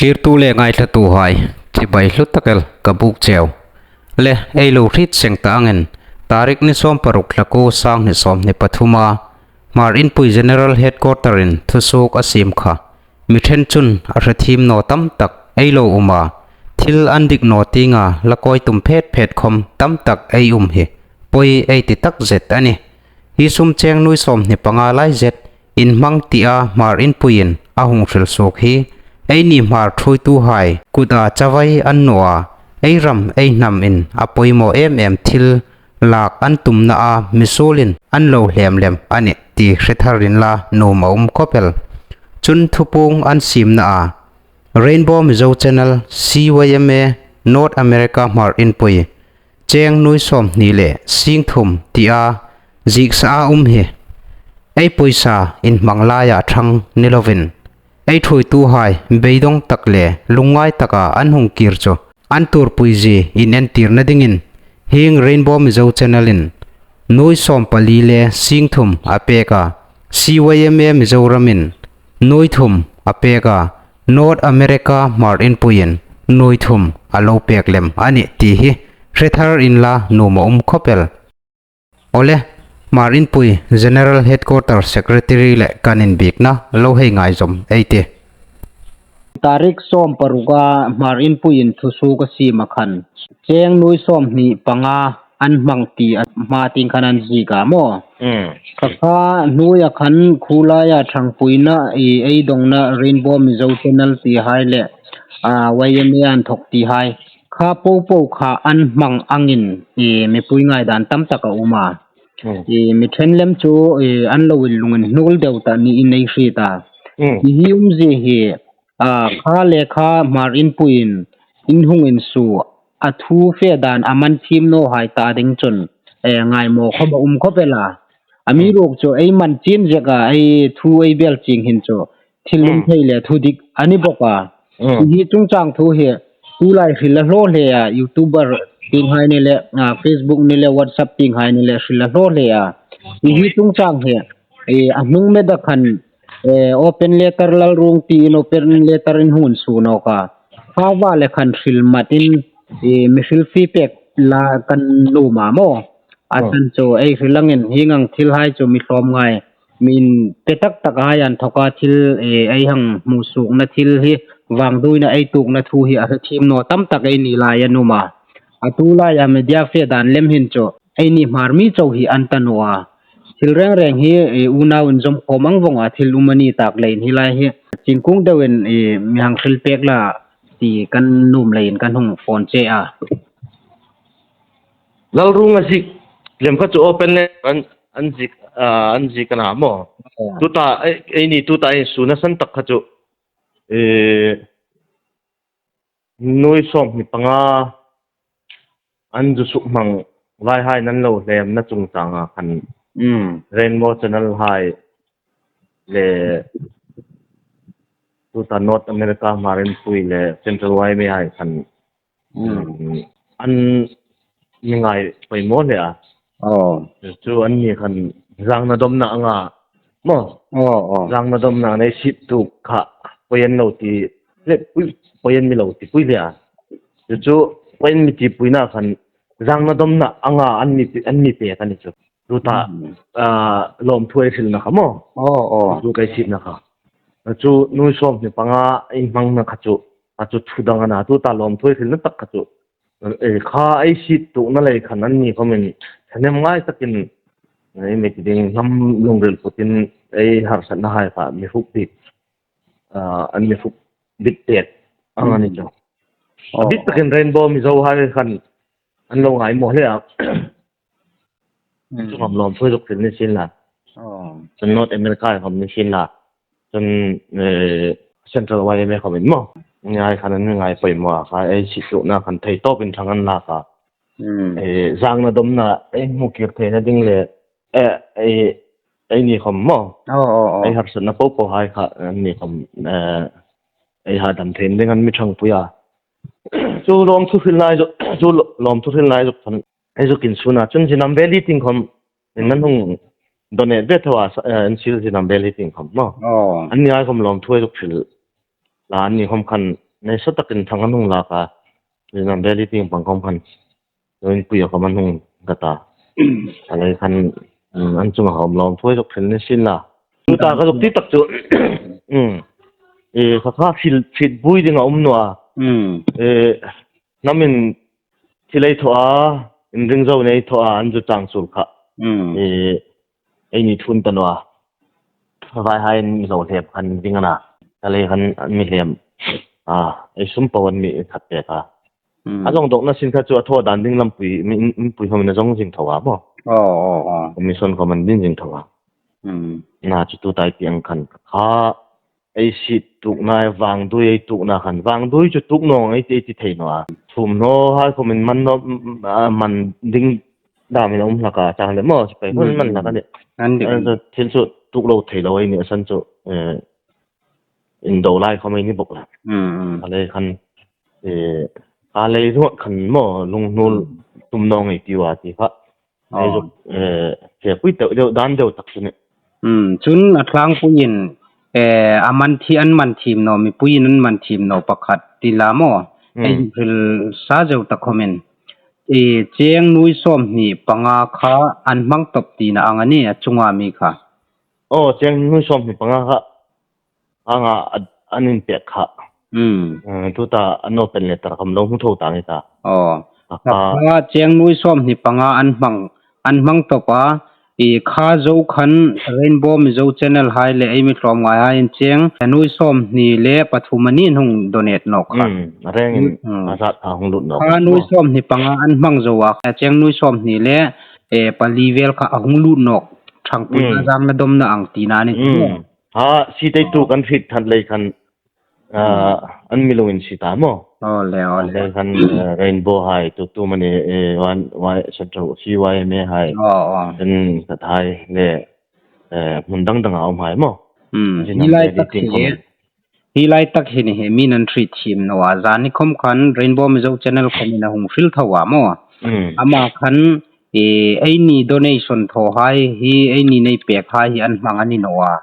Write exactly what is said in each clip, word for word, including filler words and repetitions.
Thlirtu le ngaithlatuhai, chibai hlu tak el ka buk cheu. Le, ei lo hriet seng ta angin, tarik ni sawm paruk Thlaku, sang hni sawmhni pathuma Hmar Inpui General Headquarter-in thusuok a siem kha mi ṭhen chun a hre thiem naw tam tak ei lo um a, thil an dik naw tienga la kawi tum phet phet khawm tam tak ei um hi poi ei ti takzet a nih. Hi sum cheng nuoi sawmhni panga lai zet inhmang tia Hmar Inpuiin a hung hril suok hi eini Hmar ṭhuoituhai kuta chavai an naw a, ei ram ei hnamin a poimaw em em thil lak an tumna a mi suolin an lo hlem lem a nih ti hre thar inla nuom a um khawp el. Chun thupuong an siemna a, Rainbow Mizo Channel, C Y M A, North America Hmar Inpui, cheng nuoi sawmhni le sing thum tia zieksa a um hi ei pawisa inhmang laia ṭhang ni lovin, ei ṭhuoituhai beidawng tak le lungngai taka an hung kir chu an tuorpui zie inentirna dingin hieng Rainbow Mizo Channel-in nuoi sawmpali le sing thum a pek a, C Y M A Mizoramin nuoi thum a pek a, North America Hmar Inpuiin nuoi thum a lo pek lem a nih ti hi hre thar inla nuom a um khawp el. Awle, Hmar Inpui General Headquarter Secretary le kan inbiekna lo hei ngaizawm ei tih. Tarik sawm paruka Hmar Inpuiin thusuok a siem a khan, cheng nuoi sawmhni panga an hmang ti a hma tieng khan an ziek a maw. Mm. Kha kha hnuoia khan khu laia ṭhangpuina i ei dawngna Rainbow Mizo Channel tihai le, a, Y M A an thawk tihai kha popo kha an hmang angin i mipui ngaidan tam tak a um a. Mm. I mi ṭhen lem chu i an lo inlungin hnuol deu ta niin ei hriet a. Mm. I hi umzie hi, a, kha le kha Hmar Inpuiin in hung insuo a thu fe dan a man thiem nawhai ta ding chun, e, ngaimaw khawm a um khawp el a. Amiruokchu ei man chiem zek a, ei thu ei bel chieng hin chu thil lum thei le thu dik a ni bawk a. Mm. Hi chungchang thu hi tulai hril a hlaw hle a, YouTuber tienghai ni le, a, Facebook ni le, WhatsApp tienghai ni le hril a hlaw hle a. Hi chungchang hi, e, a hnung meda khan, e, open letter Lalruong tiin open letter in hung insuo nawk a. Kha va le khan hril matin, e, mi hrilfie pek la kan nuom a maw. A san chu ei hril angin hieng ang thilhai chu mi hlawm ngai, min pe tak tak hai an thawka thil, e, ei hang hmu suokna thil hi vangduoina ei tuokna thu hi a hre thiem naw tam tak ei ni lai a nuom a. A tulaia media fe dan lem hin chu eini Hmar mi chau hi an ta naw a. Thil reng reng hi, e, unau inzawm khawm ang vawng a thil um a ni tak leiin hi lai hi chinkung deuin, e, mi hang hril pek la ti kan nuom leiin kan hung phone che a. Lalruong a ziek lem kha chu open le an, an ziek, a, an ziek a na maw. Tuta, ei, eini tuta insuona san tak kha chu, e, nuoi sawmhni panga an zu suk hmang vaihai nan lo hlemna chungchanga khan, mm, Rainbow Channel hai le tuta North America Hmar Inpui le Central Y M A hai khan, mm, an mi ngai poimaw hle a. Oh. Chu anni khan zangna dawmna anga maw. Oh, oh. Zangna dawmna nei sit tu kha poi an lo ti le pui, poi an mi lo tipui hle a. Chu chu poi an mi tipuina khan zangna dawmna anga an mi, an mi pek a ni chu. Tuta, mm, a, lawmthu ei hrilna kha maw. Oh, oh. Chu kei sitna kha. Chu nuoi sawmhni panga inhmangna kha chu, a chu thu dang a na, tuta lawmthu ei hrilna tak kha chu. E, kha ei sit tuokna lei khan anni khawmin thanem ngai takin, e, mi ti ding hnam lungril putin ei harsatna hai kha mi hruk dik, a, an mi hruk dik tek ang a ni chu. Oh. A bik takin Rainbow Mizo hai khan an lo ngaimaw hle a. Mm. Chu khawm lawmthu zuk hril ni sien la. Oh. Chun North America khawm ni sien la. Chun, eh, Central Y M A khawmin maw. Ngai khan an ngai poimaw a kha, ei sit tuokna khan thei tawpin thang an lak a. Mm. Eh, zangna dawmna ei hmu kir theina ding le, eh, ei, eini khawm maw. Oh, oh, oh. Ei harsatna popo hai kha, anni khawm, eh, ei hadam theina ding an mi ṭhangpui a. Chu lawmthu hril lai zuk, chu lawmthu hril lai zuk khan ei zuk insuona. Chun Zinam Valley tieng khawm, in nan hung donate ve tho a, sa-, eh, N C L Zinam Valley tieng khawm maw. Oh. Anni hai khawm lawmthu ei zuk hril la, anni khawm khan nei sa takin thang an hung lak a. Zinam beli ting pang khom khan. Rin pui a khom an hung ka ta. A lei khan, mm, an chunga hawm lawm thuai zawk thil ni sin la. Tuta ka zuk ti tak chu. Mm. E, kha kha fil, fit bui ding a um naw a. Mm. E, namin thil ei thaw a, in ring zo nei thaw a, an zu chang sul kha. Mm. E, ei ni thun ta naw a. Vai hai in mi lo hlep khan ding ana. A lei khan mi hlem. A, ei sum po an mi khat pek a. Hmm. A zawng dawkna sin kha chu a thaw dan ding lampui, mi, mi pui khom in a zawng zing tho a maw. Oh, oh, oh. Commission khom an din zing tho a. Hmm. Na chu tuta ei ti ang khan kha ei sit tukna, vangdui ei tukna khan. Vangdui chu tuk naw ang ei ti, ei ti thei naw a. Thum naw hai khom in man naw, mm, a, man ding dam in a um hlak a, chang le maw, sipai khom in man hlak a nih. An dik. A, thil chu tuk lo thei lo ei ni a san chu, eh, indo lai khom ei ni bawk la. Hmm, hmm. A lei khan, eh, a lei ruot khan maw, lunghnul tum naw ngei ti wa ti kha. Ei zuk, eh, he pui teu deu, dan deu tak chu ni. Hmm, chun a tlangpuiin, eh, a man thi, an man thiem naw, mipuiin an man thiem naw pakhat ti la maw. Hmm. Ei zuk hril sa zeu tak khom in. Eh, cheng nuoi sawmhni panga kha an hmang tawp tina ang a ni, a chunga mi kha. Oh, cheng nuoi sawmhni panga kha. Anga a, an inpek kha. Hmm. Eh, tuta an open letter khom lo hmu tho ta nge ta. Oh. A kha. Kha cheng nuoi sawmhni panga an hmang, an hmang tawp a, i kha zo khan Rainbow Mizo Channel hai le ei mi tlawmngai hai in cheng nuoi sawmhni le pathum a ni an hung donate nawk kha. Hmm, a rengin, hmm, a zat kha hung lut nawk. Kha nuoi sawmhni panga an hmang zo a, cheng nuoi sawmhni le, eh, pali vel kha a hung lut nawk. Thangpuina, hmm, zangna dawmna ang tina ni. Hmm. Ha, si tei tu kan hriet than lei khan, ah, an mi lo insi ta maw. Oh, le, oh, le. Lei khan, eh, Rainbow hai, tu, tu mani, eh, wan, wai, Central, C Y M A hai. Oh, oh. Kan khat hai, le, eh, hmun dang dang a um hai maw. Hmm. Zinam hi lai tak hi, hi lai tak hi ni hi, mi'n an hriet thiem naw a. Zani khom khan, Rainbow Mizo Channel khom in a hung hril tho a maw. Hmm. Ama khan, eh, eini donation thaw hai, hi eini nei pek hai, hi an hmang a ni naw a.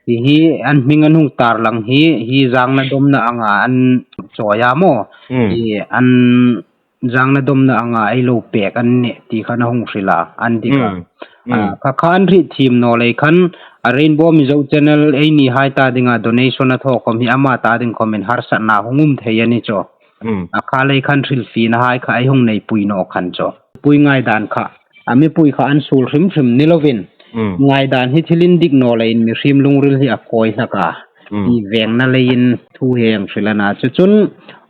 Hi hi an hming an hung tarlang hi, hi zangna dawmna anga an chawi a maw. Hmm. Hi an zangna dawmna anga ei lo pek an nih ti khan a hung hril a, an dik a. Hmm. Hmm. Ah, kha kha an hriet thiem naw lei khan, a Rainbow Mizo Channel eini hai ta dinga donation a thaw khom hi ama ta ding khom in harsatna hung um thei a ni chu. Hmm. A kha lei khan hrilfiena hai kha ei hung nei pui naw khan chu. Pui ngaidan kha. A mipui kha an suol hrim hrim ni lovin. Hmm. Ngaidan hi thil indik naw leiin mihriem lungril hi a kawi hlak a. Hmm. I vengna leiin thu hi hang hril a na. Chu chun,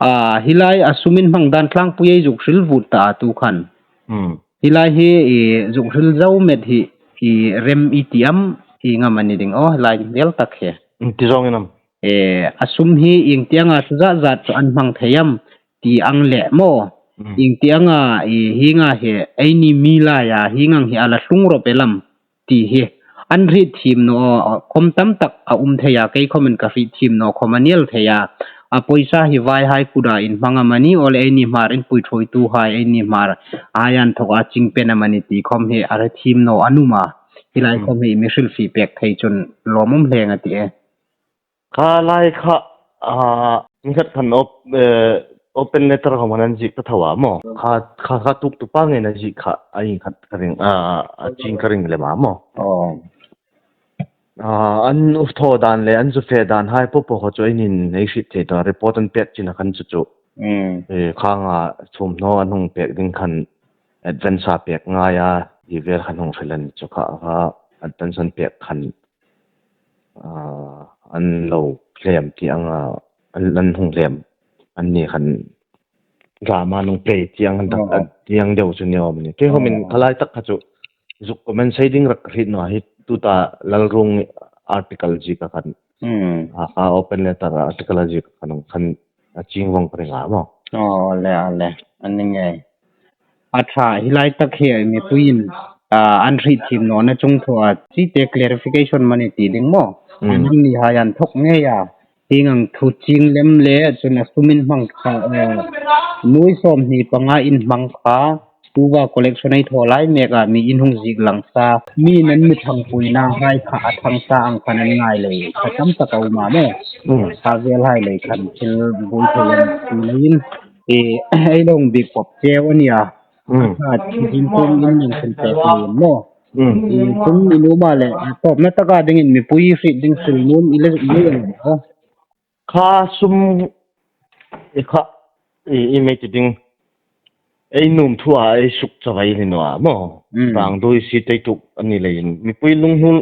ah, hi lai a sum inhmang dan tlangpui ei zuk hril vut ta a tu khan. Hmm. Hi lai hi, i, zuk hril zo met hi, i, rem i ti am, i, ngam a ni ding. Oh, hi lai hi vel tak hi. Hmm, ti zawng in am. Eh, a sum hi ieng tianga chu zat zat chu an hmang thei am ti ang le maw. Mm. Ieng tianga, i, hienga hi eini mi laia hieng ang hi a la tlung rawp el am ti hi an hriet thiem naw khom tam tak a um thei a, kei khomin ka hriet thiem naw khom a ni el thei a. A poisa hi vai hai kuta inhmang am a ni, aw le eini Hmar inpui thuoitu hai, eini Hmar hai an thawka ching pen am a ni ti khom hi a hriet thiem naw a nuom a. Hi lai, mm, khom hi mi hrilfie pek thei chun lawmum hle a tih e. Kha lai kha, ah, mi khat khan op-, eh, open letter khom an ziek ta tho a maw. Kha, kha, kha tuktu pa ngei na ziek kha, a ieng khat ka ring, ah, a ching ka ring lem a maw. Oh. Ah, an u thaw dan le, an zu fe dan hai popo kha chu einin ei hriet thei ta, report an pek china khan chu chu. Mm. Eh, khang a thum hnaw an hung pek ding khan advance a pek ngai a, hi vel khan hung hril a ni chu kha, kha advance an pek khan ah, an lo hlem ti ang a, an, an hung hlem. Anni khan drama an hung play ti ang, an, oh, an ti ang deu chu ni awm a ni. Kei khomin, oh, kha lai tak kha chu zuk comment sei ding rak hriet naw a, hi tuta Lalrung article ziek a khan. Hmm. A, a open letter article a ziek a khan, khan a ching vong ka ring a maw. Oh, le, a le. A ni ngei. A ṭha, hi lai tak hi mipuiin, ah, an hriet thiem nawna chungthua chite clarification mani ti ding maw. Hmm. An ni hai an thawk ngei a. Hieng ang thu ching lem le chun a sum inhmang kha, eh, nuoi sawmhni panga inhmang kha, Uva collection ei thaw lai mek a, mi in hung ziek lang sa, mi nan mi thangpuina hai kha a thang sa ang khan an ngai lei kha tam tak a um a maw. Kha vel hai lei khan thil buoi thei an ti leiin, e, ei lo hung biek pawp cheu a nia. Kha thil tum in min thil pek ni maw. E, kum in um a le, tawpna taka dingin mipui hriet ding sil nun i le, i le ang maw. Kha sum i kha i, i mei ti ding. Ei nuom thua ei suk chavai ni naw a maw. Rang dui si tei tuk a ni leiin. Mipui lunghnul,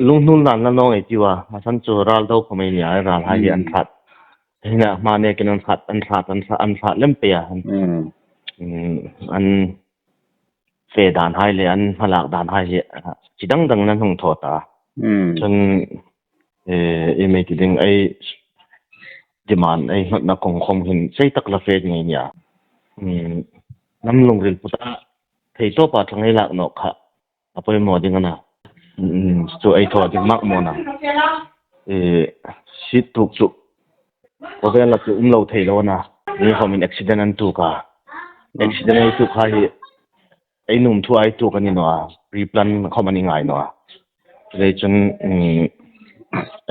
lunghnul nan la nawng ei ti ua. A san chu ral do khom ei nia, ral hai hi an thlat. Hina hma nekin an thlat, an thlat, an thlat, an thlat lem pei a. An fe dan hai le an hmalak dan hai hi, a, chi dang dang nan hung thaw ta. Chun, e, i mei ti ding ei demand ei hnawtna kawng khom hin sei tak la fe ding ei nia. Hnam lungril puta thei tawpa thlang ei lak nawk kha a poimaw ding a na. Chu ei thaw ding mak maw na. E, si tuk chu khawvel la chu um lo thei lo a na. Ni khomin accident an tuk a. Accident ei tuk kha hi ei nuom thua ei tuk a ni naw a, pre-plan khom a ni ngai naw a. Lei chun, um,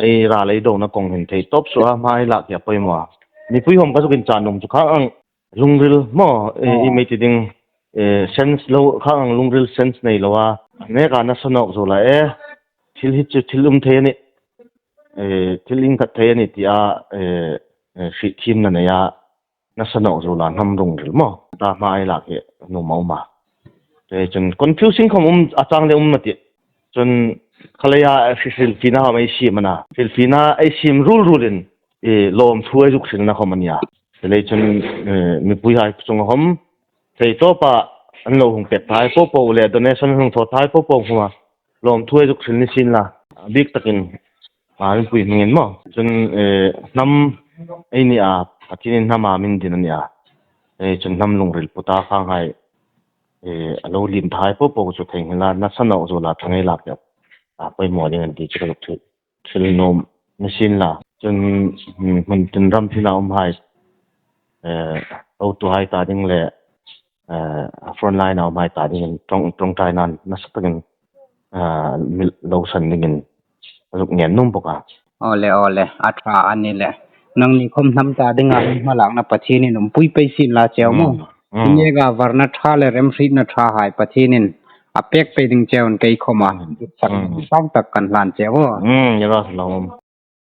ei ral ei dona kawng hin thei tawp suoa hma ei lak hi a poimaw a. Mipui hom ka zuk inchah nuom chu kha ang lungril maw, e, i mei ti ding, e, sense lo kha ang lungril sense nei lo a. Neka nasa nawk zuol a e, thil hi chu thil um thei a nih. E, thil inkhat thei a nih tia, e, e, hriet thiemna nei a. Nasa nawk zuola hnam lungril maw. Ta hma ei lak hi nuom a um a. Te chun confusing khom um a chang le um a tih. Chun kha leia hrilfiena khom ei siem a na. Hrilfiena ei siem rul rulin, e, lawmthu ei zuk hrilna khom a nia. Te lei chun, e, mipui hai chunga khom thei tawpa an lo hung pek thei po po le donation hung thaw thei po po khom a. Lawmthu ei zuk hril ni sien la, a bik takin, a, mipui hmingin maw. Chun, e, hnam ei ni a, Pathienin hnama min din a ni a. E, chun hnam lungril puta khang hai, e, a lo liem thei po po chu thei nghal a, nasa nawk zuola thlang ei lak hi a poimaw ding a ni ti chu ka zuk hril, hril nuom ni sien la. Chun, mm, hmun tin ram tina um hai, e, hotuhai ta ding le, e, front line a um hai ta dingin ṭawng, ṭawngṭaina nasa takin, e, mi lo san dingin a zuk ngen nuom bawk a. Aw le, aw le, a ṭha a ni le. Nangni khom hnam ta dinga hmalakna Pathienin umpui pei sien la cheu maw. Neka varna ṭha le remhrietna ṭha hai Pathienin a pek pei ding cheu kei khoma. Sak sang tak kan hlan cheu aw. Ni ro lo.